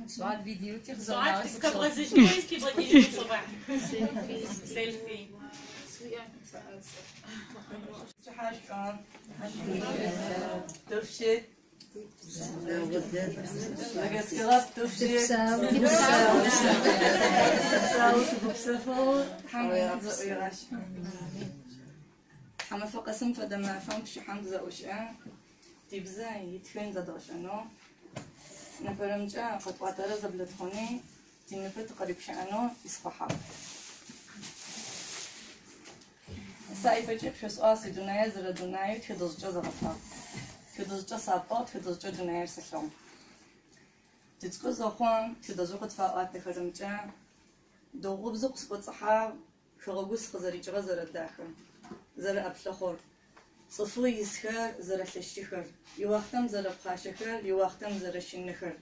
سعاد فيديو تيخزر. سعاد كتبغى زوج كويس كيبغي يجيب صباح سيلفي. تفشي حما قسم فدما فهمت حمزة وشأ تبزا يتفين زدغشانو نفرمجا قد واتر زبلتخوني تنفت قريب شأنو يصفحا سايفة شو سؤال دنيا زر دنيا تخدز جزر تخدز جسابط تخدز دنيا سلام تتكوز أخوان تخدز وقت فاقات تخرمجا دوغبزق سقط خغوس خزري جزر الداخل زر أبلخور صفو يسخر زر الشخر يوختم زر بخاشخر يوختم زر الشنخر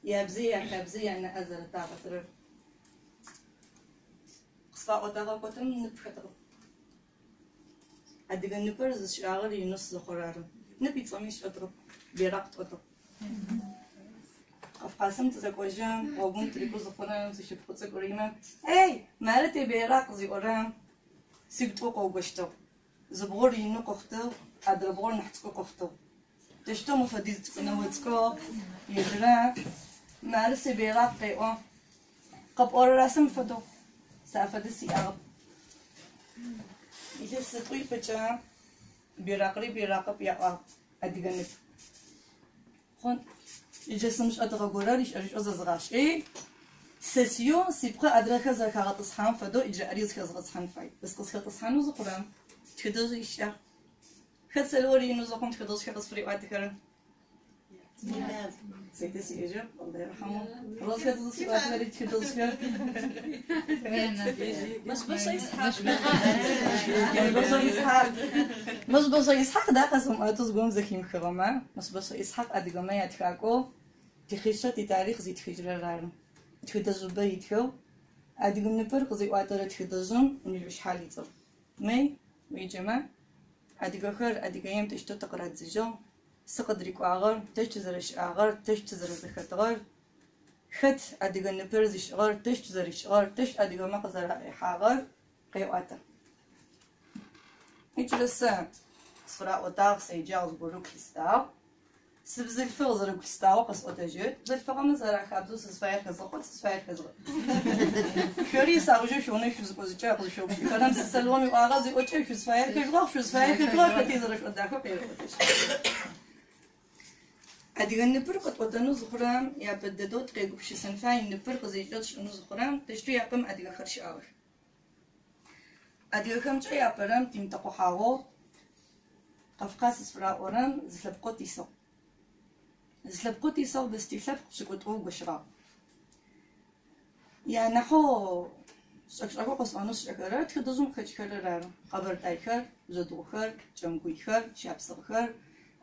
يابزي يا خبزي يا أزر تاغتر قصفا وتاغتم نبختر أدق النبر زشاغر ينص زخرار نبي تصميش أطرب بيرقت أطرب أفقاسم تزكوجام وقوم تريكو زخرام زشبخو تزكوريما أي مالتي بيرق زي أورام سيبتو قوغشتو زبغور ينو قختو أدربغور نحتكو قختو تشتو مفديز تكنوتكو يجرا مالسي بيرق قيقو قب أور راسم فدو سافدسي أغب إذا ستوي بتشا بيراقري بيراقب يا أديجنب خون إذا سمش أتغورا ريش أريش أزغاش إيه سيسيو سيبقى أدرك زركات تصحان فدو إجا أريز خزغ تصحان فاي بس قص تصحان وزقرام تخدوز إيشا خدسلوري نزقون تخدوز خدوز فريق واتكرن سيدي سيجا الله يرحمه خلاص خدوز فريق تخدوز مشبشة إسحاق مشبشة إسحاق مشبشة إسحاق ده قسم أتوز قوم زخيم خرمة مشبشة إسحاق أدقما يتخاكو تخيشة تاريخ زي تخيجر تخدوز بيتخو أدقم نبر قزي واتر تخدوزون ونجوش حالي تر مي ويجمع أدقخر أدقيم تشتو تقرأ زجو سقدريك أغر تشتزرش أغر تشتزر زخطغر خت أدقى نبرزش غر تشتزرش غر تش أدقى مقزر حاغر قيواتا يجلس صفراء وطاغ سيجاوز بروك لستاو سبزل فوزر كستاو قص أتجد زلفة مزرع خبزو سفاير خزقت سفاير خزق شوري ساوجو شونه شو زقوزجا قز شو كلام سلومي وأغازي أوتشي شو سفاير خزق شو سفاير خزق كتيزرش أداخو بيرقتش أدينا نبر قد وطنو زخرام يا بددوت قيقب شي سنفاين نبر قزيجات شنو زخرام تشتو يا قم أدينا خرش آور أدينا خمسة يا برام تيم تقو قفقاس سفرا أورام زلبقو تيسو زلبقو تيسو بس تيسلبق شكوتو بشرا يا نحو شكشكو قصانو شكرا تخدزم خشكرا قبر تايخر زدوخر جنگويخر شابسخر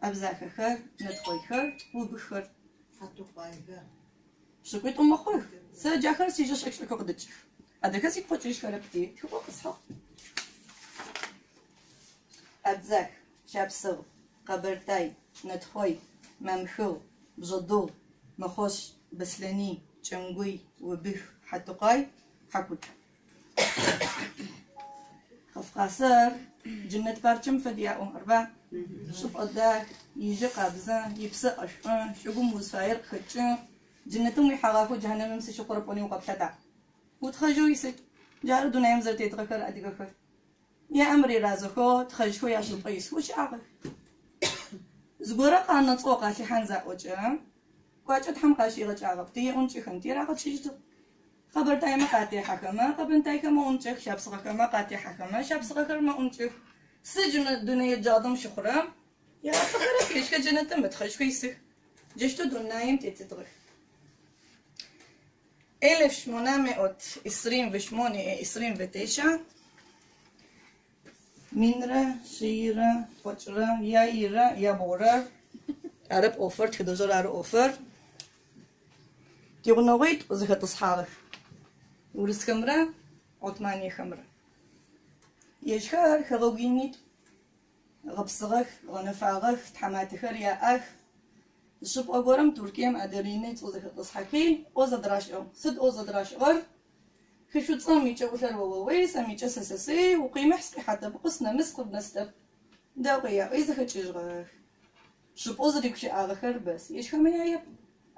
أبزاخخر نتخويخر وبخر شكويت أم أخوه سجاخر سيجا شكشكو قدتش أدرك سيك قدتش خربتي تخو قصحو أبزاخ شابسغ قبرتاي نتخوي ممخو بجدو مخوش بسلني جنگوي وبخ حتقاي حكوت قفقاسر جنة بارچم فديا أم أربع شوف أداك يجي قابزة يبسق أشقن شقوم وسفاير خدشن جنتهم يحغافو جهنم مسي شقربوني وقبشتا وتخجو يسج جار دنيا مزرتي تغكر أدقكر يا أمري رازخو تخجو يا شلقيس وش أعرف زبورة قانا تسوق عشي حنزا وجه كواجد حمقاشي غج عرفتي أنشي خنتي راقد شجدو خبر تايما قاتي حكما قبل تايكما أنشخ شابس غكما قاتي حكما شابس غكر أنشخ سجن دنيا جادم شخرم يا فكرة كيش كجنة متخش كيسخ جشتو دنيا تتدغ 1828 29 Минрэ шъийрэ тӏокӏрэ яирэ ябгъурэр арэп ӏофыр, тхыдэжъыр ары ӏофыр. Тигъунэгъуитӏу зэхэтӏысхьагъэх, урысхэмрэ отманиехэмрэ. Ежьхэр хэгъэгу инитӏу гъэпсыгъэх, гъэнэфагъэх, тхьаматэхэр яӏэх. Зы шӏыпӏэ горэм Туркием Адэринэ ыцӏэу зэхэтӏысхьэхи, ӏо зэдырашӏыгъ. Сыд ӏо зэдырашӏыгъэр? Хы Шӏуцӏэм икӏэ ӏулъэр оуэуей, сэм икӏэ сэсэсей, укъимыхь сыкъихьатэп, къыснэмыс къыбнэстэп. Дэгъу яӏуи зэхэкӏыжьыгъэх. Шӏыпӏэу зэригущыӏагъэхэр бэс ежьхэмэ яеп.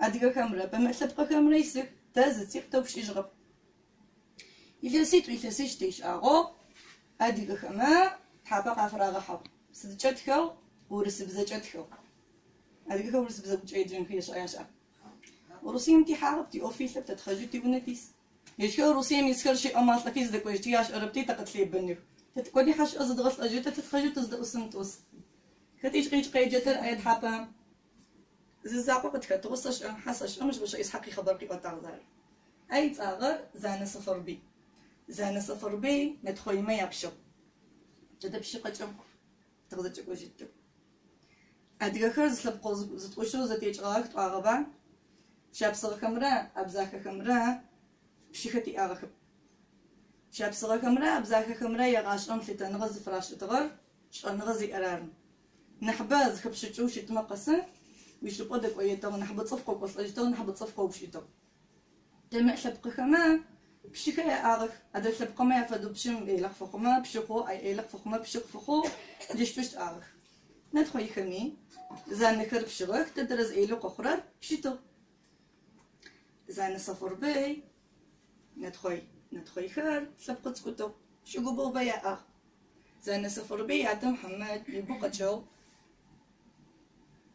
Адыгэхэмрэ бэмэ лъэпкъыхэмрэ исых, тэ зыци къытэупчӏыжьыгъэп. Илъэситӏу илъэсищ тешӏагъэу адыгэхэмэ тхьапэ къафырагъэхьыгъ. Сыдкӏэ тхыгъ? Урысыбзэкӏэ тхыгъ. Адыгэхэр урысыбзэгукӏэ еджэнхэ ешӏа яшӏа. Урысыем тихьагъэп, тиӏоф илъэп, тэ тхъэжьэу тиунэ тис. Ежьхэр Русием исхэр щыӏэ малӏэхи зыдэкӏожьыти ашӏэрэпти тэ къытлъебэных. Тэ тыкӏоди хьэ щыӏэ зыдгъэлӏэжьэу тэ тытхъэжьэу тыздэӏусым тӏус. Хэт икӏ къикӏ къеджэтэр ае тхьапэ зы закъо къытхэтыгъэу сэшӏэ, хьа сэшӏэ Мэщбэшӏэ Исхьакъ ихъэбар къиӏотагъ зары. Ай ыцӏагъэр Занэ Сэфэрбый. Занэ Сэфэрбый нэтхъоимэ япщыгъ. Джэдэ пщы къэкӏыгъ, тыкъызэкӏэкӏожьыттыгу. Адыгэхэр зы лъэпкъ зытӏущэу зэтекӏыгъагъэх тӏуагъэба? Шапсыгъэхэмрэ абзахэхэмрэ пщыхэр тиӏагъэхэп. Шапсыгъэхэмрэ абзахэхэмрэ егъашӏэм лъытэныгъэ зыфырашӏытыгъэр шӏэныгъэ зиӏэр ары. Нахьыбэ зыхэпшӏыкӏэу щытмэ къэсы, уишӏыпӏэ дэкӏоетыгъ, нахьыбэ цӏыф къокӏолӏэжьытыгъ, нахьыбэ цӏыф къэупчӏытыгъ. Темыр лъэпкъыхэмэ пщыхэр яӏагъэх. Адрэ лъэпкъымэ яфэдэу пщым ӏелэ къыфэхъумэ пщы хъоу, ӏелэ къыфэхъумэ пщы къыфэхъоу джащтэу щыӏагъэх. Нэтхъоихэми Занэхэр пщыгъэх, тэдэрэ зы ӏелэу къэхъурэр пщытыгъ. Занэ Сэфэрбый, нэтхъой, нэтхъойхэр лъэпкъы цӏыкӏутыгъ, чӏыгубэу бэ яӏагъ. Занэ Сэфэрбый ятэ Мухьамэд игу къэкӏыгъ,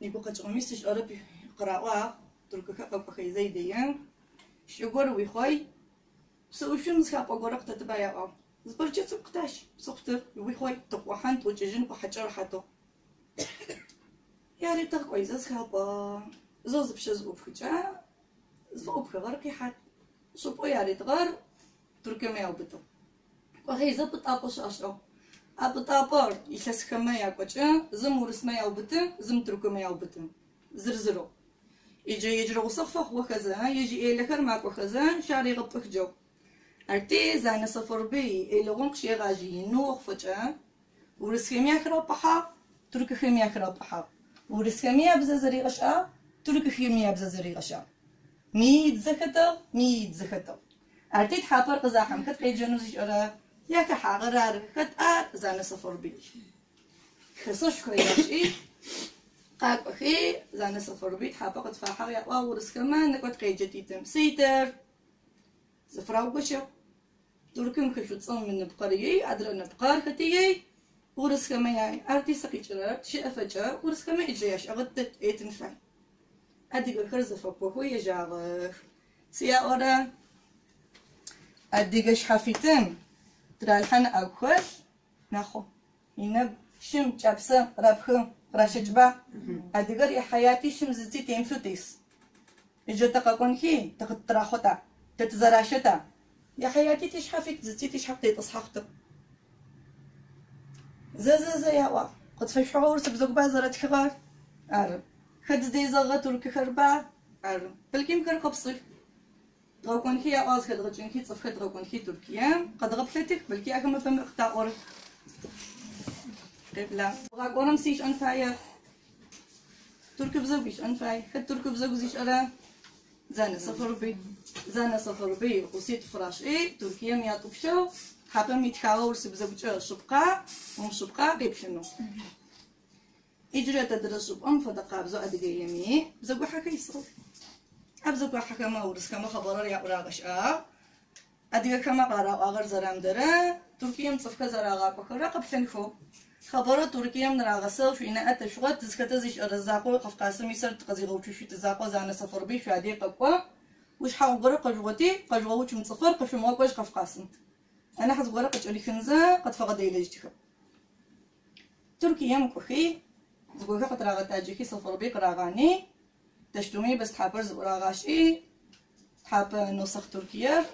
игу къэкӏыгъэми сышӏэрэп къыраӏуагъ, Тыркухэр къэкӏохэзэ идэен, чӏыгур уихъой, псы ӏушъом зыхапӏэ горэ къытэтыба яӏуагъ. Зы парчэ цӏыкӏу къытащ, псыхъутыр, уихъой, тыкъохьан, тӏукӏыжьын, къухьэкӏэ рэхьатэу. Яритыгъ кӏойзэ зыхапӏэ, зэу зыпшъэ зыӏупхыкӏэ, зыфыӏупхыгъэр къихьат. Чӏыпӏэу яритыгъэр Тыркуем яубытыгъ. Кӏохэзэ пытапӏэ щашӏыгъ. А пытапӏэр илъэсхэмэ якӏокӏэ зым урысмэ яубыты, зым тыркумэ яубыты. Зыр-зырэу. Иджы ежьыр гъусэ фэхъугъэхэзэ, ежь иӏелэхэр макӏохэзэ, щарегъэпӏыхджэгу. Арти, Занэ Сэфэрбый ӏелэгъум къыщегъажьи инэу охъуфэкӏэ, урысхэми ахырапӏыхьагъ, тыркухэми ахырапӏыхьагъ. Урысхэми абзэ зэригъэшӏагъ, тыркухэми абзэ зэригъэшӏагъ. Ми идзэ хэтыгъ, ми идзэ хэтыгъ. Арти тхьапэр къызахьым хэт къеджэнэу зышӏэрэ яхэхьагъэр ары, хэт ар Занэ Сэфэрбый. Хэсэшхо яшӏи, къакӏохи, Занэ Сэфэрбый тхьапэ къытфахьыгъ яӏуагъ урысхэмэ, нэкӏот къеджэ титым. Сыйтэр? Зэфыраугощыгъ. Туркым хы Шӏуцӏэм ынэпкъэр ей, адрэ нэпкъэр хэти ей, урысхэмэ яй. Арти сы къикӏырэр, тщыӏэфэкӏэ урысхэмэ иджы ящыӏэгъэ тэтӏетын фай. Адыгэхэр зэфэкӏохэу ежьагъэх. Сы яӏорэ? Адыгэ шъхьафитым тыралъхьан агу хэлъ мэхъу. Инэгу шым кӏапсэ къырапхы, къыращэкӏба? Адыгэр ихьаяти шым зыци темылъэу тес. Иджы тэ къэкӏонхи, тыкъыттырахъота, тэ тызэращэта? Яхьаяти тишъхьафит зыци тишъхьэ къытетӏысхьэ хъутэп. Зэ, зэ, зэ яӏуагъ. Къытфэшъухьыгъэ урысыбзэгуба зэрэтхыгъэр? Ары. Хэт зыдезэгъыгъэ туркыхэрба? Ары. Бэлки мыхэр къэпцӏых. Дгъэкӏонхи яӏуагъ зыхэдгъэкӏынхи цӏыфхэр дгъэкӏонхи Туркием къэдгъэплъэтых, бэлки ахэмэ фэмыӏ къытаӏорэ. Къеблагъ. Бгъакӏорэм сы ишӏэн фаер? Туркыбзэгу ишӏэн фай. Хэт туркыбзэгу зишӏэрэ? Занэ Сэфэрбый. Занэ Сэфэрбый гъуситӏу фырашӏи, Туркием ятӏупщыгъ, тхьапэм итхагъэ урысыбзэгукӏэ шъыпкъа, мышъыпкъа къеплъынэу. Иджырэ тэдрэ шӏыпӏэм фэдэ къабзэу Адыгееми бзэгухьэхэр исыгъэх. А бзэгуахьэхэмэ урысхэмэ хъэбарыр яӏурагъэшӏагъ. Адыгэхэмэ къараӏуагъэр зэрамыдэрэ Туркием цӏыфхэр зэрагъакӏохэрэ къэплъэнхэу. Хъэбарыр Туркием нырагъэсыгъ, шъуинаӏэ тэшъугъэт, тызхэтэ зышӏэрэ закъоу Кавказым исэр тыкъызигъэуцушъут закъо Занэ Сэфэрбый шъуадей къэкӏо. Ушъхьагъу горэ къэжъугъоти, къэжъугъэуцу мы цӏыфыр, къышъумыгъэкӏожь Кавказым. Анахь зыгорэ къыкӏэрихынзэ къытфэгъэделэжьытхэп. Туркием кӏохи, зыгорхэр къытырагъэтаджэхи Сэфэрбый къырагъани, Дэщтуми бэс тхьапэр зыӏурагъашӏи, тхьапэ носыгъ Туркиер,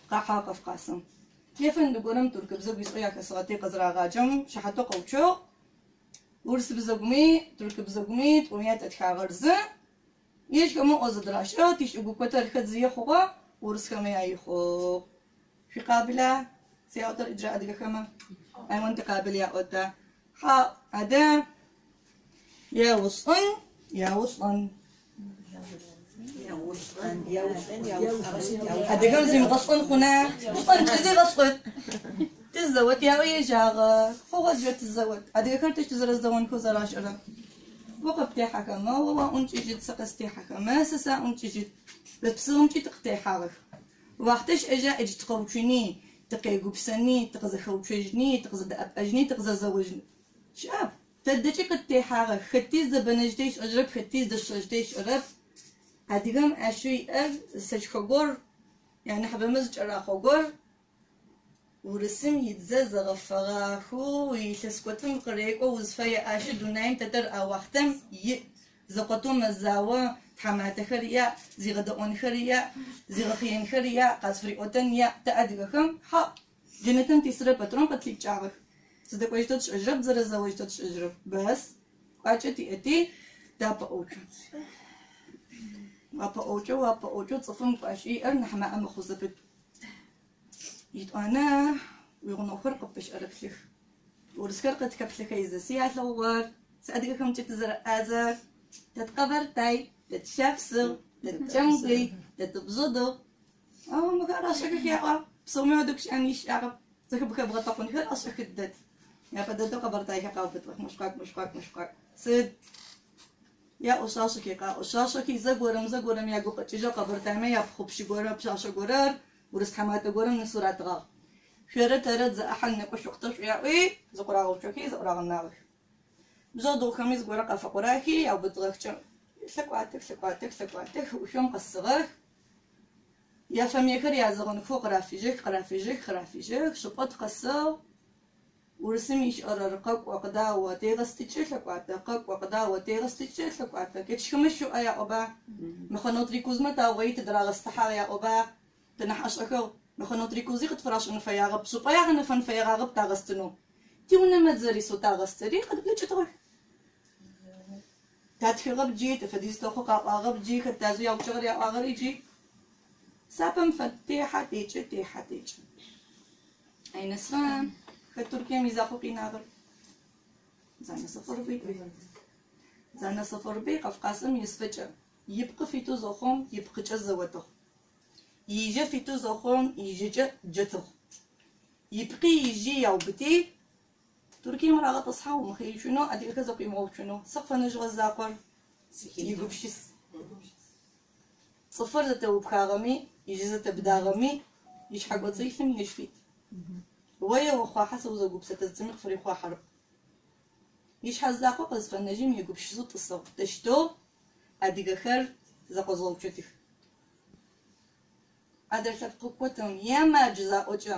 къахьагъ Кавказым. Ефэнды горэм туркыбзэгу ишӏэу яхэсыгъэти къызырагъаджэм, шыхьатэу къэуцугъ. Урысыбзэгуми, туркыбзэгуми тӏуми ятэтхагъэр зы. Ежьхэмэ ӏо зэдырашӏыгъ, тичӏыгу котэр хэт зые хъугъэ, урысхэмэ яе хъугъ. Шъуикъабыла? Сы яӏотэр иджырэ адыгэхэмэ? Аймон тикъабыл яӏота? Хьау, адэ яулӏын, яулӏын. Адыгэм зимыгъэлӏын хъуна? Лӏэнкӏэ зигъэлӏыт. Тызэот яӏо ежьагъэ. Хъугъэ джы тызэот. Адыгэхэр тэ тызэрэзэонхэу зэрашӏэрэ. О къыптехьэхэмэ, о уаӏункӏыжьыт, сэ къыстехьэхэмэ, сэ саӏункӏыжьыт. Бэпсыгъэмкӏи тыкъытехьагъэх. Уахътэ щыӏэжьа ыдж тыкъэуцуни, тыкъегупсэни, тыкъызэхэуцожьыни, тыкъызэдэӏэпӏэжьыни, тыкъызэзэожьыни. Щыӏэп. Тэдэкӏи къыттехьагъэх. Хэти зэбэнэжьытэй ышӏэжьырэп, хэти зыдэшъэжьытэй ышӏэрэп. Адыгэм ӏашэу иӏэр сэшхо гор, янахьыбэмэ зы кӏэрахъо гор. Урысым идзэ зэгъэфэгъахэу илъэс кӏотым къырекӏо узфэе ӏашэ дунаим тэтэр а уахътэм иӏ. Зэкъотэу мэзао, тхьаматэхэр яӏ, зигъэдэӏонхэр яӏ, зигъэхъыенхэр яӏ, къазфыриӏотэн яӏ. Тэ адыгэхэм, хьаӏу, джэнэтым тисырэ патрон къытлъипкӏагъэх. Тыздэкӏожьытэу тшӏэжьырэп, тызэрэзэожьытэу тшӏэжьырэп. Бэс, кӏуачӏэ тиӏэти, тапэӏоуцо. Уапэӏоуцо, уапэӏоуцо, цӏыфым кӏуачӏэ иӏэр нахь маӏэ мэхъу зэпыт. Етӏуанэ уигъунэгъухэр къыппыщ-ӏэрыплъых. Урысхэр къытхэплъэхэ сы ялъэгъугъэр, сы адыгэхэмкӏэ тызэрэӏазэр. Тэ тыкъэбэртай, тэ тышапсыгъ, тэ тыкӏэмгуй, тэ тыбжъэдыгъу. Ау мыхэр ӏэшӏэхых яӏуагъ, псэуми уадэгущыӏэн ищыкӏагъэп. Зэхэбгъэтэкъунхэр ӏэшӏэхы дэд. Япэ дэдэу къэбэртайхэр къаубытыгъэх, мыщ къакӏу, мыщ къакӏу, мыщ къакӏу. Сыд? Яӏушъашъэхи къаӏушъашъэхи, зэгорэм, зэгорэм ягукъэкӏыжьэу къэбэртаймэ япхъупщы горэ, пшъашъэ горэр, урыс тхьаматэ горэм нысэу ратыгъагъ. Шъорэ тэрэ дзэ ӏахьэ нэкӏо шъукъытэ шъуяӏуи, зыкъурагъэуцохи, зэӏурагъэнагъэх. Бжъэдыгъухэми зыгорэ къафэкъурахи, яубытыгъэхкӏэ лъэкӏуатэх, лъэкӏуатэх, лъэкӏуатэх, хыӏушъом къэсыгъэх. Яфэмыехэр язэгъынхэу къырафыжьэх, къырафыжьэх, къырафыжьэх, шъыпӏэт къэсыгъ. Урысым ишӏэрэр къэкӏо, къыдао, тегъэстыкӏы, лъэкӏуатэ, къэкӏо, къыдао, тегъэстыкӏы, лъэкӏуатэ. Кӏэчхымэ щыӏэ яӏоба? Мыхъэнэу трикузмэ тагъои тыдырагъэстыхьагъ яӏоба? Тэ нахь ӏэшӏэхэу мыхъэнэу трикузи къытфырашӏын фэягъэп, шъыпӏэ ягъэнэфэн фэегъагъэп тагъэстынэу. Тиунэмэ дзэрисэу тагъэстыри къыдблэкӏытыгъэх. Татхыгъэп джи, тэфэдиз тэхъу къаӏуагъэп джи, хэт тазэу яупчӏыгъэр яӏуагъэри джи. Сапэм фэд техьэ текӏы, техьэ текӏы. Айнэсфэн, хэт Туркием изакъоу къинагъэр? Занэ Сэфэрбый. Занэ Сэфэрбый Кавказым исфэкӏэ ипкъы фитэу зэхъум ипкъыкӏэ зэотыгъ. Ижьэ фитэу зэхъум ижьэкӏэ джэтыгъ. Ипкъи ижьи яубыти Туркием рагъэтӏысхьагъ умыхъеишъунэу, адыгэхэр зэкъуимыгъэуцунэу. Сы къыфэнэжьыгъэ закъор игупшыс. Цӏыфыр зэтэупхагъэми, ижьы зэтэбдагъэми, ишъхьэкӏоцӏ илъым ежь фит. О еохъуахьэ сэ узэгупсэ, тэ зыцӏыми къыфырихъуахьэрэп. Ишъхьэ закъо къызфэнэжьым егупшысэу тӏысыгъ. Тэщтэу адыгэхэр зэкъозгъэуцотых. Адрэ лъэпкъ котым е маджы заӏокӏэ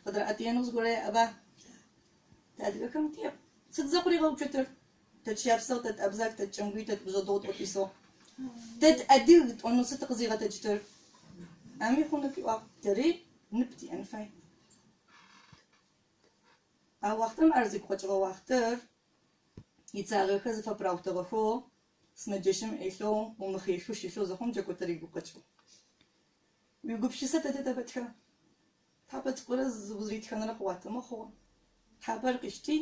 къыдыраӏэтыенэу зыгорэ яӏэба? Тэ адыгэхэм тиӏэп. Сыд зэкъуригъэуцотыр? Тэ тшапсыгъ, тэ тыабзах, тэ тыкӏэмгуй, тэ тыбжъэдыгъу тӏописыгъ. Тэ тыадыг тӏонэу сыд тыкъызигъэтэджытыр? Ами хъунэп иӏуагъ. Тэри нып тиӏэн фай. А уахътэм ар зыгу къэкӏыгъэ уахътэр ицагъэхэр зыфэпраутыгъэхэу сымэджэщым илъэу, умыхъешъоу щылъэу зэхъум джэкӏотэр игу къэкӏыгъ. Уигупшысэ тэ тэбэтха? Тхьапэ цӏыкӏурэ узэритхэнрэ къыуатымэ хъугъэ. Тхьапэр къишти,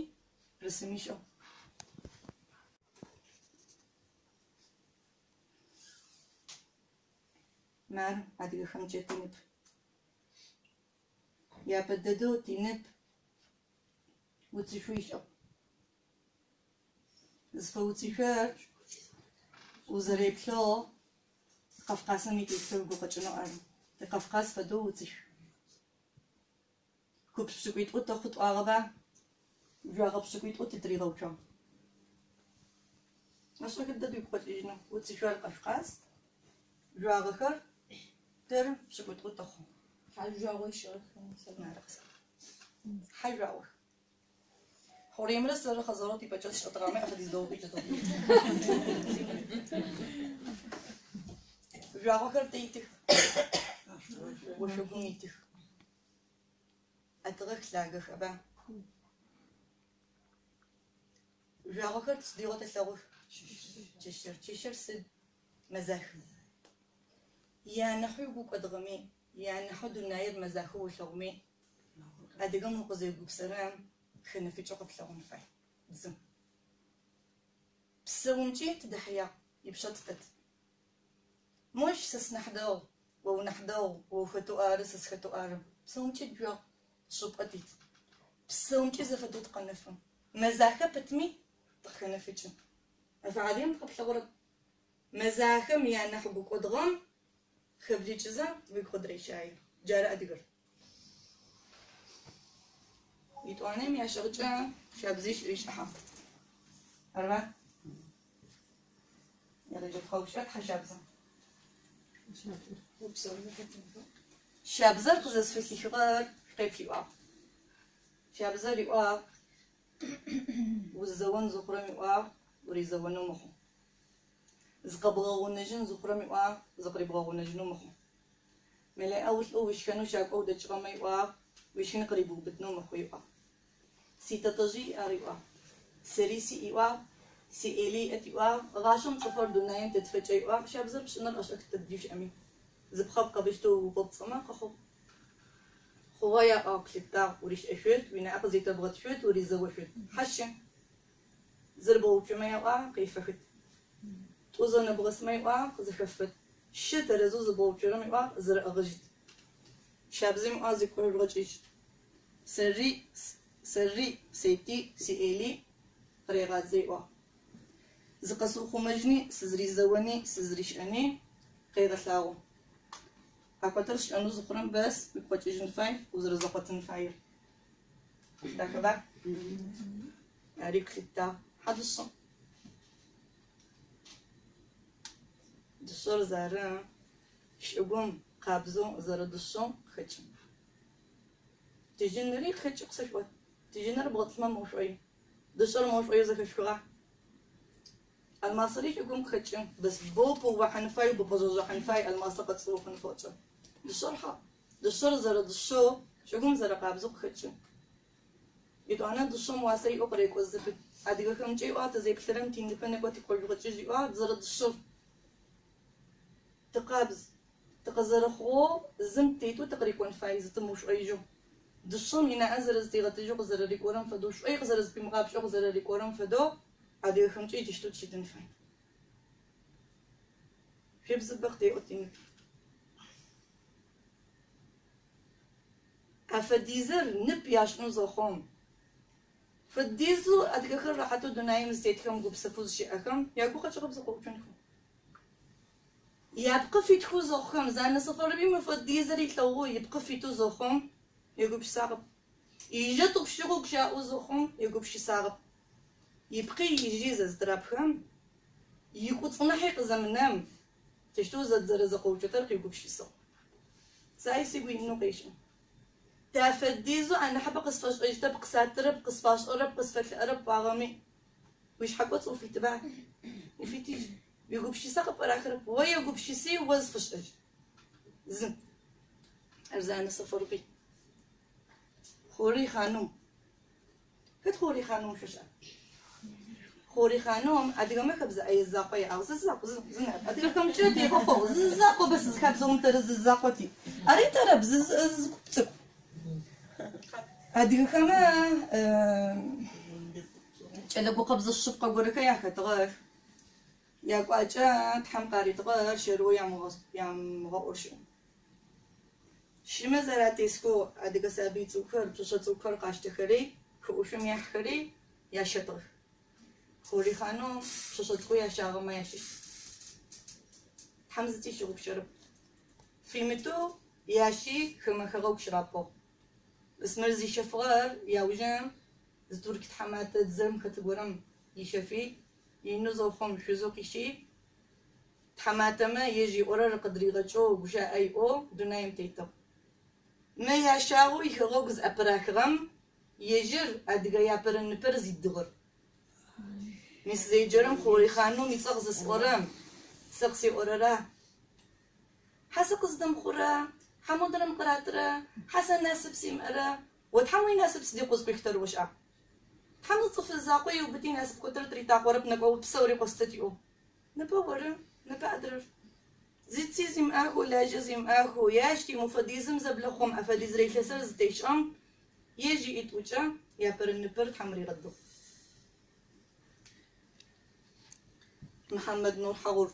рысым ишӏыгъ. Мар адыгэхэмкӏэ тинып. Япэ дэдэу тинып уцышъо ишӏыгъ. Зыфэуцышъор узэреплъыгъ Кавказым итеплъэу гукъэкӏынэу ары. Тэ Кавказ фэдэу уцышъу. Куп пшӏыкӏуитӏу тэхъу тӏуагъэба? Жъуагъэ пшӏыкӏуитӏу тытыригъэуцуагъ. Ӏэшӏэхэ дэд угу къэкӏыжьынэу. Уцышъор Кавказ, жъуагъэхэр тэр пшӏыкӏутӏу тэхъу. Хьэжъуагъо щыӏэх. Хьэжъуагъох. Хъуремрэ сэры хъэзэрэу типэкӏэ сшӏэтыгъэмэ афэдиз дэгъу къикӏытыгъ. Жъуагъохэр тэ итых. Ошъогум итых. ӏэтыгъэх, лъагэх, аба? Жъуагъохэр сыдигъо тэлъэгъух? Чэщыр. Чэщыр сыд? Мэзах. Янахьэу угу кӏодыгъэми, янахьэу дунаир мэзахэу олъэгъуми, адыгэм укъызегупсэрэм, хэнэфыкӏэу къэплъэгъун фай. Зы. Псэумкӏи тыдэхьыягъ, ипшъэ тытэт. Мощ сэ сынахь дэгъу, о унахь дэгъу, о ухэтэу ары, сэ сыхэтэу ары. Псэумкӏи джъуагъ, чӏыпӏэ тит. Псэумкӏи зэфэдэу тыкъэнэфы. Мэзахэ пэтми, тыкъыхэнэфыкӏы. Мэфэ адыгэм тыкъэплъэгъурэп. Мэзахэм янахь гукӏодыгъэм хэблыкӏызэ, уигу къыдырещае. Джары адыгэр. Етӏуанэм яшӏэгъкӏэ щабзищ ришӏыхьагъ. Арба? Егъэджэпхъэушӏэ тхьэ щабзэ. Щабзэр къызэсфыхихыгъэр шъукъеплъ иӏуагъ. Щабзэр иӏуагъ, узэон зыхъурэм иӏуагъ, уризэонэу мыхъу. Зыкъэбгъэгъунэжьын зыхъурэм иӏуагъ, зыкъырибгъэгъунэжьынэу мыхъу. Мэлэӏэ улӏэу ушхэнэу щакӏо удэкӏыгъэмэ иӏуагъ, уишхын къырибыубытынэу мыхъу иӏуагъ. Ситэтэжъи ар иӏуагъ. Сэри сиӏ иӏуагъ, си Эли иӏэт иӏуагъ, гъашӏэм цӏыфыр дунаим тетыфэкӏэ иӏуагъ, щабзэр пшӏыныр ӏэшӏэх дэдэу щыӏэми. Зы пхъэ пкъэбыщтэу укъопцӏэмэ къэхъугъ. Хъугъэ яӏуагъ, къылъыптагъ, урищыӏэшъут, уинаӏэ къызетэбгъэтшъут, уризэошъут. Хьащэ. Зыр бгъэуцумэ яӏуагъ, къефэхыт. Тӏу зэнэбгъэсмэ иӏуагъ, къызэхэфыт. Щы тэрэзэу зыбгъэуцурэм иӏуагъ, зэрэӏыгъыжьыт. Щабзэм иӏуагъ зикӏожъугъэкӏыжь. Сэри, сэри, сети, си Эли къырегъадзэ иӏуагъ. Зыкъэсыухъумэжьыни, сызризэони, сызрищыӏэни къегъэлъагъо. Ахэтыр сшӏэнэу зыхъурэм бэс угу къэкӏыжьын фай, узэрэзэкъотын фаер. Дахэба? Ари къылъытагъ. Хьа дышъэм. Дышъэр зары чӏыгум къабзэу зэрэдышъэу къыхэкӏы. Тыжьыныри къыхэкӏы къысэшъуӏот. Тыжьыныр бгъэтӏылъмэ мэушӏои. Дышъэр мэушӏоеу зэхэшъухыгъа? Алмасыри чӏыгум къыхэкӏы. Бэс боу пыувахьын фай, быпӏэжъэжъыхьын фай алмасыр къэцӏыухъун фэкӏэ. Дышъэр хьа? Дышъэр зэрэдышъэу, чӏыгум зэрэкъабзэу къыхэкӏы. Етӏуанэ дышъэм уасэ иӏэу къырекӏо зэпыт. Адыгэхэмкӏэ иӏуагъ тызеплъырэм тиныпэ некӏо тыкӏожъугъэкӏыжь иӏуагъ зэрэдышъэр. Тыкъабз. Тыкъызэрыхъугъэу зым тетэу тыкъырикӏон фай, зытымыушӏоижьэу. Дышъэм инаӏэ зэрэзытигъэтыжьэу къызэрэрикӏорэм фэдэу, шӏой къызэрэзыпимыгъапшӏэу къызэрэрикӏорэм фэдэу адыгэхэмкӏэ иджыщтэу тыщытын фай. Шъуебзыбэ къытеӏо тинып. Афэдизыр нып яшӏын зэхъум, фэдизэу адыгэхэр рэхьатэу дунаим зытетхэм гупсэфэу зыщыӏэхэм ягукъэкӏыгъэп зэкъоуцонхэу. Япкъы фитхэу зэхъухэм, Занэ Сэфэрбый мы фэдизыр илъэгъоу ипкъы фитэу зэхъум, егупшысагъэп. Ижьэ тӏупщыгъэу гущаӏэу зэхъум, егупшысагъэп. Ипкъи ижьи зэзытырапхэм, икӏуцӏ нахьи къызэмынэм, тэщтэу зэрэзэкъоуцотэр къигупшысыгъ. Сэ ай сыгу инэу къешӏэ. Тафэдизэу анахьыбэ къысфэшӏэжьытэп, къысатырэп, къысфашӏэрэп, къысфэлъыӏэрэп пӏуагъэми, уишъхьэкӏоцӏ уфитыба? Уфитыжь. Уигупшысэ къыпӏэрахырэп. О егупшыси, о зыфэшӏэжь. Зы. Ар Занэ Сэфэрбый. Хъури Хъанум. Хэт Хъури Хъанум шъошӏа? Хъури Хъанум адыгэмэ хэбзэ ӏэе закъо яӏагъ. Зы закъу, зы, зы нахь. Адыгэхэмкӏэ тегъэхъугъ. Зы закъо бэс зы хабзэ умытэрэ зы закъо ти. Ари тэрэб, зы, зы, зы куп цӏыкӏу. Адыгэхэмэ кӏэлэ гукъэбзэ шъыпкъэ горэхэр яхэтыгъэх. Якӏуакӏэ Тхьэм къаритыгъэр щэрыо ямыгъэӏо щыӏ. Шымэ зэратесхэу адыгэ сабый цӏыкӏухэр, пшъэшъэ цӏыкӏухэр къаштэхэри, хыӏушъом яхьхэри ящэтыгъэх. Хъури Хъанум пшъэшъэ цӏыкӏоу ящагъэмэ ящыщ. Тхьэм зыкӏи щыгъупшэрэп. Фимытэу ящи хымэ хэгъэгу щырапӏугъ. Бысымыр зищэфыгъэр яужым зы турк тхьаматэ дзэм хэт горэм ищэфи, ины зэхъум шъузэу къищи, тхьаматэмэ ежь иӏорэр къыдыригъэкӏэу гущыӏэ иӏэу дунаим тетыгъ. Мы ящагъэу ихэгъэгу зыӏэпырахыгъэм ежьыр адыгэ япэрэ ныпэр зидыгъэр. Мис зеджэрэм Хъури Хъанум ицӏэ къызысӏорэм сэ къысиӏорэра? Хьа сыкъыздэмыхъурэ? Хьа модрэм къыратырэ? Хьа сэ насып симыӏэрэ? О Тхьэм уинасып сыдигъу къызкъуихтэр ошӏа? Тхьэм зы цӏыф закъо еубыти насып котыр тыритакъорэп нэкӏо упсэу рикъостэт иӏоу. Непэ оры, непэ адрэр. Зи ци зимыӏахэу, лажьэ зимыӏахэу, ящти мыфэдизым зэблэхъум афэдизрэ илъэсыр зытешӏэм, ежь иӏитӏукӏэ япэрэ ныпыр Тхьэм ригъэдыгъ. Мыхьамэд Нур Хьагъур.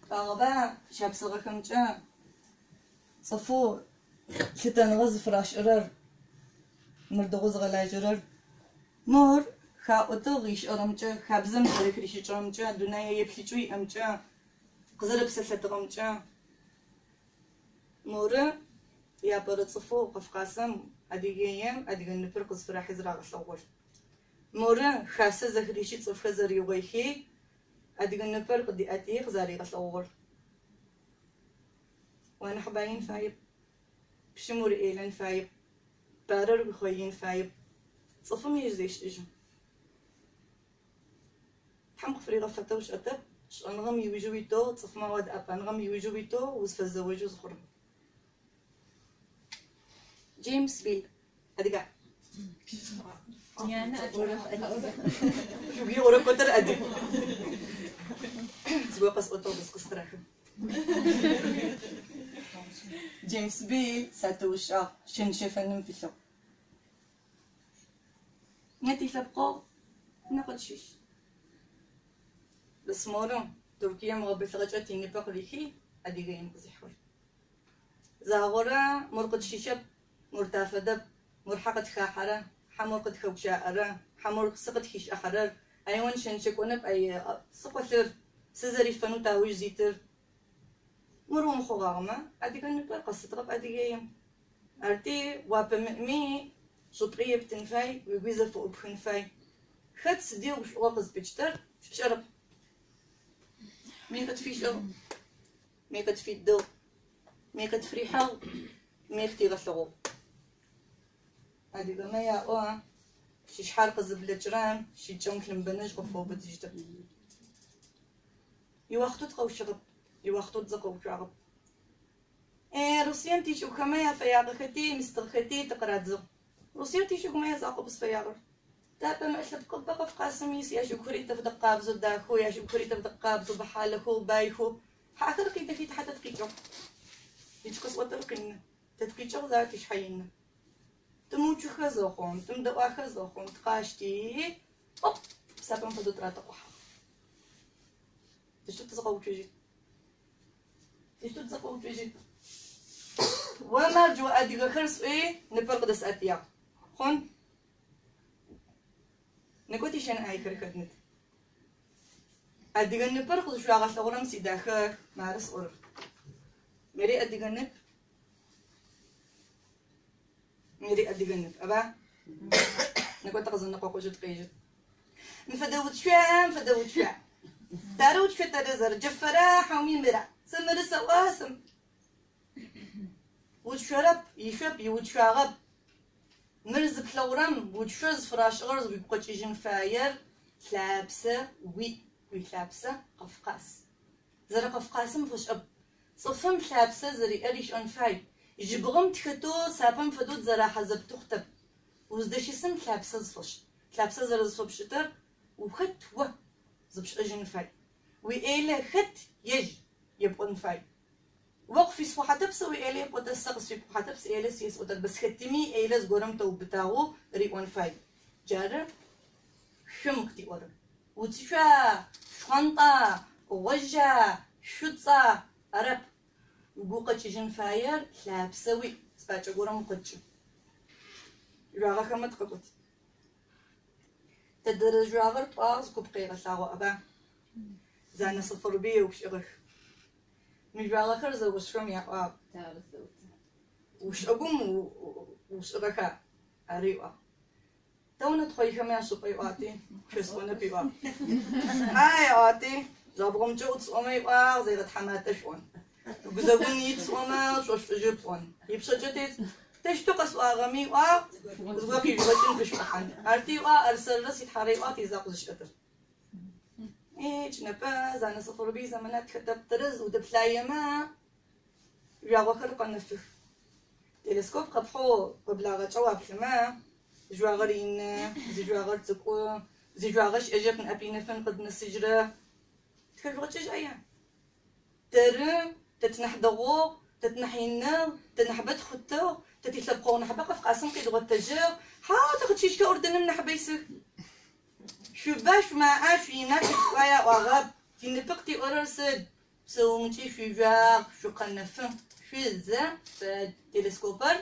Пӏуагъэба шапсыгъэхэмкӏэ цӏыфэу лъытэныгъэ зыфырашӏырэр, мыр дэгъоу зыгъэлажьэрэр. Мор хаӏотыгъ ишӏэрэмкӏэ, хабзэм зэрэхришӏыкӏырэмкӏэ, дунэе еплъыкӏэу иӏэмкӏэ, къызэрэпсэлъэтыгъэмкӏэ. Моры япэрэ цӏыфэу Кавказым, Адыгеем адыгэ ныпыр къызфырахьи зырагъэлъэгъугъэр. Моры хасэ зэхырищи цӏыфхэр зэриугъоихи, адыгэ ныпыр къыдиӏэти къызаригъэлъэгъугъэр. Уанахь баин фаеп, пщым уриӏелэн фаеп, барэр уихъоин фаеп. Цӏыфым ежь зешӏыжьы. Тхьэм къыфыригъэфэтэу шӏэтэп, шӏэныгъэм иужьы уитэу, цӏыфмэ уадэӏэпӏэныгъэм иужьы уитэу узфэзэожьэу зыхъурэм. Джеймс Билл, адыга. Шъугу игъорэ котыр адыг. Зыгорэ къэсӏотыгъ бэс къыстырахы. Джеймс Билл сатыушӏагъ, щэн-щэфэным пылъыгъ. Непэ тилъэпкъэгъу нэ къытщыщ. Бэс моры Туркием гъэбылъыгъэкӏэ тиныпэ къырихи Адыгеим къызихьыгъэр. Загъорэ мор къытщыщэп, мор тафэдэп, мор хьа къытхахьэрэ, хьа мор къытхэгущаӏэрэ, хьа мор сы къытхишӏыхьэрэр, айон щэн-щэкӏонэп, ай сы къолъыр, сы зэрифэнэу тауж зитыр. Мор умыхъугъагъэмэ, адыгэ ныпэр къэсытыгъэп Адыгеим. Арти, уапэмыӏми, шӏыпӏи ептын фай, уигуи зэфыӏупхын фай. Хэт сыдигъу шӏугъэ къызпыкӏтэр пшӏэрэп. Ми къытфишӏыгъ, ми къытфидыгъ, ми къытфрихьыгъ, ми къытигъэлъэгъугъ. Адыгэмэ яӏо, шышъхьэр къызыблэкӏырэм шыкӏэм лъымбэныжь къыфэубытыщтэп. Иуахътэу тыкъэущыгъэп, иуахътэу тызэкъоуцуагъэп. Русием тичӏыгухэмэ яфэягъэхэти, мыстыгъэхэти тыкъырадзыгъ. Русием тичӏыгумэ язакъоп зыфэягъэр. Тапэмыӏэ лъэпкъыбэ Кавказым ис, ячӏыгухэри тэфэдэ къабзэу дахэу, ячӏыгухэри тэфэдэ къабзэу бэхьалэхэу, байхэу. Хьахэр къидэхи тхьэ тэ тыкъикӏыгъ. Икӏ къысӏотэр къины. Тэ тыкъикӏыгъ зар тишъхьэ ины. Тымыуцухэ зэхъум, тымыдэӏуахэ зэхъум, тыкъащти, оп, псапэм фэдэу тыратэкъухьагъ. Тыщтэу тызэкъоуцужьыт. Тыщтэу тызэкъоуцужьыт. О мардж, о адыгэхэр сӏуи, ныпэр къыдэсӏэтыягъ. Хъун. Некӏо тищэн ӏайхэр хэдныт. Адыгэ ныпэр къызышъуагъэлъэгъурэм сидахэ, мары сӏорэр. Мыри адыгэ нып. Мыри адыгэ нып, аба? Некӏо тыкъызэнэкъокъужьыт къежьыт. Мыфэдэ уцуа, мыфэдэ уцуа. Тары уцуа тэрэзэр, Джэфэра хьауми мыра? Сэ мыры сэӏо, сэ уцурэп, ишъоп, иуцуагъэп. Мыр зыплъэгъурэм уцо зыфырашӏыгъэр уигу къэкӏыжьын фаер лъапсэ уиӏ, уилъапсэ Кавказ. Зэрэ Кавказым фэшӏэп. Цӏыфым лъапсэ зэриӏэр ишӏэн фай. Жьыбгъэм тхэтэу сапэм фэдэу тызэрахьэ зэпыты хъутэп. Уздэщысым лъапсэ зыфэшӏ. Лъапсэ зэрэзыфэпшӏытэр ухэт о зыпшӏэжьын фай. Уиӏелэ хэт ежь епӏон фай. О къыфисхъухьатэп сэ уиӏелэ епӏотэ, сэ къысфипхъухьатэп сиӏелэ си есӏотэр. Бэс хэтыми иӏелэ зыгорэм тэубытагъэу риӏон фай. Джары шъум къытиӏорэр. Уцышъуа, шхъуантӏа, гъожьа, шъуцӏа, арэп. Угу къэкӏыжьын фаер лъапсэ уиӏ, спакӏэ горэм укъэкӏы. Жъуагъэхэмэ тыкъэкӏот. Тэ дэрэ жъуагъэр тӏуагъ зы куп къегъэлъагъо аба. Занэ Сэфэрбый еупчӏыгъэх. Мы жъуагъэхэр зэошъхэм яӏуагъ. Ушӏэгум ушӏыгъэха? Ары иӏуагъ. Тэу нэтхъоихэмэ яшӏыпӏэ иӏуати, шъосӏонэп иӏуагъ. Хьа иӏуати, жьабгъомкӏэ ӏут сӏомэ иӏуагъ, зегъэтхьаматэ шъуӏон. Гузэгун ит сӏомэ, шъошӏужьы пӏон. Ипшъэкӏэ тет, тэщтэу къэсӏуагъэми иӏуагъ, зыгорэ къижъугъэкӏын къышъуӏухьан. Арти иӏуагъ, ар сэрырэ ситхьарэ иӏуагъ, тизакъу зыщыӏэтыр. Кӏынэпэ Занэ Сэфэрбый зэманат хэтэп тэрэз удэплъаемэ, жъуагъохэр къэнэфых. Телескоп къэпхьэу пэблагъэкӏэ уаплъымэ, жъуагъэр ины, зы жъуагъэр цӏыкӏу, зы жъуагъэ щыӏэжьэп ныӏэп инэфын къыднэсыжьрэ. Тхэжъугъэкӏыжь ая. Тэры, тэ тынахь дэгъугъ, тэ тынахь иныгъ, тэ нахьыбэ тхъутыгъ, тэ тилъэпкъэгъу нахьыбэ Къафкъасым къидгъотэжьыгъ, хьау, тэ къытщыщхэ Ордэным нахьыбэ исых. Шъуба, шъумаӏа, шъуина, шъуцӏыкӏуа яӏуагъэп. Тиныпы къытиӏорэр сыд? Псэумкӏи шъуижъуагъ, шъукъэнэфы, шъузэфэд. Телескопэр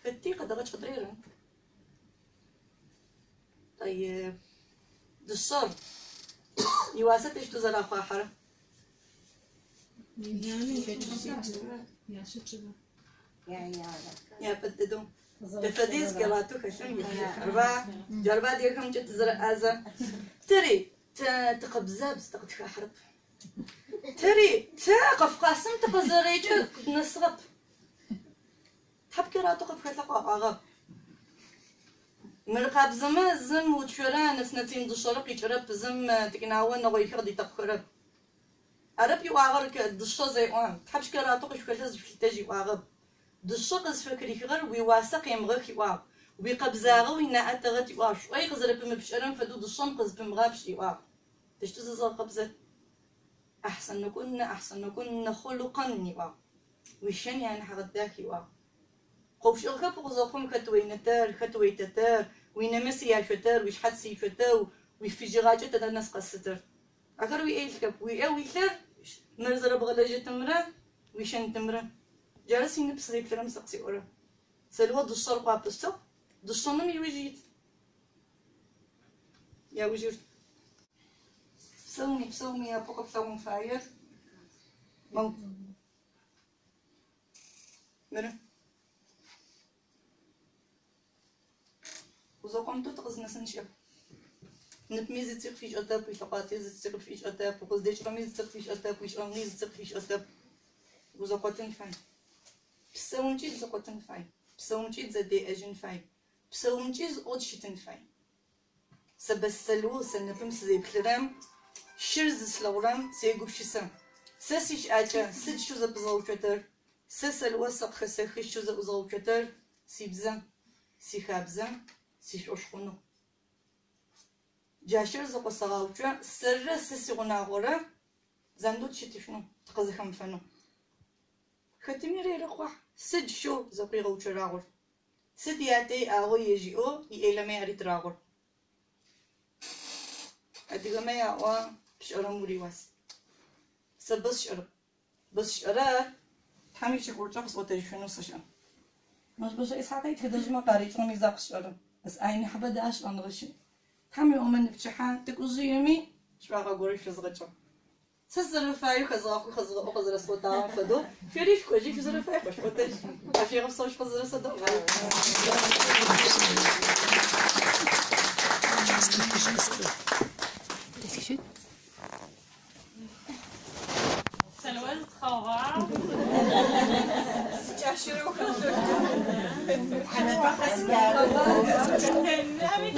хэти къэдэгъэкӏ къытреры. طيب. Дышъэр иуасэ тэщтэу зэрахъуахьэрэ? Япэ дыдэу. Тэфэдиз карату хэлъым арба? Джарба адыгэхэмкӏэ тызэрэӏазэ. Тэри тэ тыкъэбзабз, тыкъытхахьэрэп. Тэри тэ Къафкъасым тыкъызэрэкӏэ нэсыгъэп. Тхьап карату къыпхэлъэ къаӏуагъэп. Мыр къабзэмэ зым уцорэ нэц-нэцин дышъэрэ къикӏырэп, зым тыкӏынао нэгъойхэр къыдитэкъухэрэп. Арэп иӏуагъэр дышъэ зеӏо. Тхьапш карату къышъухэлъэ зышъулъытэжь иӏуагъэп. Дышъэ къызфэкрихыгъэр уиуасэ къемыгъэх иӏуагъ. Уикъэбзагъэ уинаӏэ тыгъэт иӏуагъ. Шӏой къызэрэпымыпшӏэрэм фэдэу дышъэм къызпымыгъапшӏ иӏуагъ. Тэщтэу зызгъэкъэбзэ. Ахьсэнукунна ахьсэнукунна хъулукъэн иӏуагъ. Уишэн янахь дах иӏуагъ. Къопшӏыгъхэп укъызэхъум хэт уинэтэр, хэт уитэтэр, уинэмыс яшъотэр, уишъхьац ишъотэу, уифыжьыгъакӏэ тэдэ нэс къэсытыр. Ахэр уиӏелъхэп, уиӏэ уилъэр мыр зэрэбгъэлэжьытымрэ уишэнтымрэ. Джары синып сызеплъырэм сэ къысиӏорэ. Сэлыгъо дышъэр къуапысыгъ, дышъэным иужь ит. Яужьыр. Псэуми, псэуми япэу къэплъэгъун фаер. Моу. Мыры. Узэкъомтэу тыкъызнэсын щыӏэп. Ныпми зыци къыфишӏэтэп, уилъэкъуацӏи зыци къыфишӏэтэп, укъыздекӏыгъэми зыци къыфишӏэтэп, уишӏэныгъи зыци къыфишӏэтэп. Узэкъотын фай. Псэумкӏи зэкъотын фай. Псэумкӏи зэдеӏэжьын фай. Псэумкӏи зыӏот щытын фай. Сэ бэсэлэу сэ ныпым сызеплъырэм, щыр зыслъэгъурэм сегупшысэ. Сэ сищыӏакӏэ сыд щэу зэпызгъэуцотэр? Сэ сэлыгъо сэ къыхэсэхы щэу зэӏузгъэуцотэр сибзэ, сихабзэ, сишӏошхъуныгъ. Джащыр зэкъосэгъэуцо сэррэ сэ сигъунагъорэ зандэу тщытышъунэу, тыкъызэхэмыфэнэу. Хэтыми рерэхъуахь, сыд щэу зэкъуигъэуцорагъор? Сыд ятэ иӏагъэу ежь иӏэу иӏелэмэ яритырагъор? Адыгэмэ яӏо пшӏэрэм уриуас. Сэ бэ сшӏэрэп. Бэ сшӏэрэр Тхьэм ишыкуркӏэ къысӏотэжьышъунэу сэшӏэ. Мэщбэшӏэ Исхьакъ итхыдэжъмэ къарикӏыгъэм изакъу сшӏэрэп. Бэс ай нахьыбэ дашӏэныгъэ щыӏ. Тхьэм иӏомэ ныпчыхьэ тӏыкӏужъыеми шӏуагъэ горэ шъозгъэкӏыгъ. Сэ сызэрэфаеу хэзгъахъуи хэзгъэӏоу къызэрэсӏотагъэм фэдэу шъори шъукӏожьи шъузэрэфаеу къэшъуӏотэжь. Афегъэпсэу шъукъызэрэсэдэӏугъэр. Сэлуэз тхъэгъа. Сыкӏащырэу хэлъ. Ами